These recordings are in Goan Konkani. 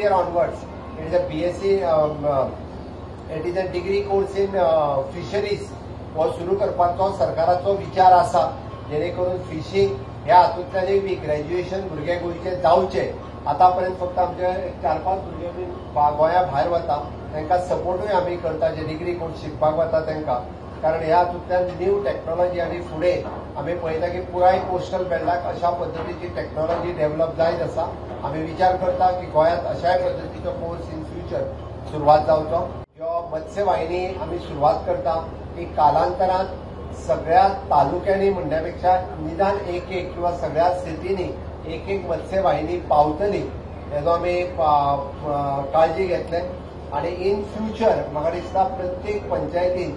year onwards it is a BSc, it is a degree course in fisheries हो सुरू करपाचो सरकाराचो विचार आसा, जेणे करून फिशींग ह्या हातूंतल्यानूय बी ग्रॅज्युएशन भुरगे गोंयचे जावचे. आतां पर्यंत फक्त आमचे 4-5 भुरगे बी गोंया भायर वता, तांकां सपोर्टूय आमी करता जे डिग्री कोर्स शिकपाक वता तांकां, कारण ह्या हातूंतल्यान न्यू टॅक्नॉलॉजी आनी फुडें आमी पळयता की पुराय कोस्टल बेल्टाक अशा पद्दतीची टॅक्नॉलॉजी डेव्हलप जायत आसा. आमी विचार करता की गोंयांत अशाय पद्दतीचो कोर्स इन फ्युचर सुरवात जावचो. ह्यो मत्स्यवाहिनी आमी सुरवात करता की कालांतरान सगळ्या तालुक्यांनी म्हणण्या पेक्षा निदान एक एक किंवा सगळ्या सिटींनी एक एक मत्स्यवाहिनी पावतली हेजो आमी काळजी घेतले. आनी इन फ्युचर म्हाका दिसता प्रत्येक पंचायतीन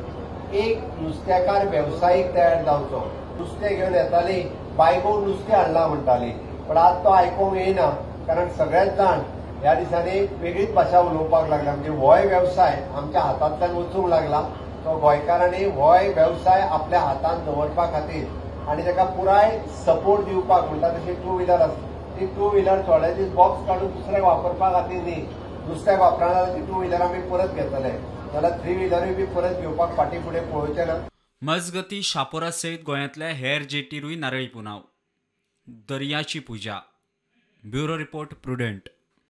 एक नुस्त्याकार वेवसायीक तयार जावचो. नुस्तें घेवन येताली, बायको नुस्तें हाडलां म्हणटाली, पण आज तो आयकूंक येयना, कारण सगळेच जाण ह्या दिसांनी वेगळीच भाशा उलोवपाक लागला. म्हणजे होय वेवसाय आमच्या हातांतल्यान वचूंक लागला, तो गोंयकारांनी होय वेवसाय आपल्या हातांत दवरपा खातीर आनी ताका पुराय सपोर्ट दिवपाक म्हणटा तशी टू व्हिलर आसता, ती टू व्हिलर थोडे दीस बॉक्स काडून दुसऱ्याक वापरपा खातीर न्ही, दुसऱ्याक वापरना जाल्यार ती टू व्हिलर आमी परत घेतले, जाल्यार थ्री व्हिलरूय बी परत घेवपाक फाटीं फुडें पळोवचें ना. मजगती शापोरा सयत गोंयांतल्या हेर जेटीरूय नारळी पुनाव. दर्याची पुजा. Bureau report, Prudent.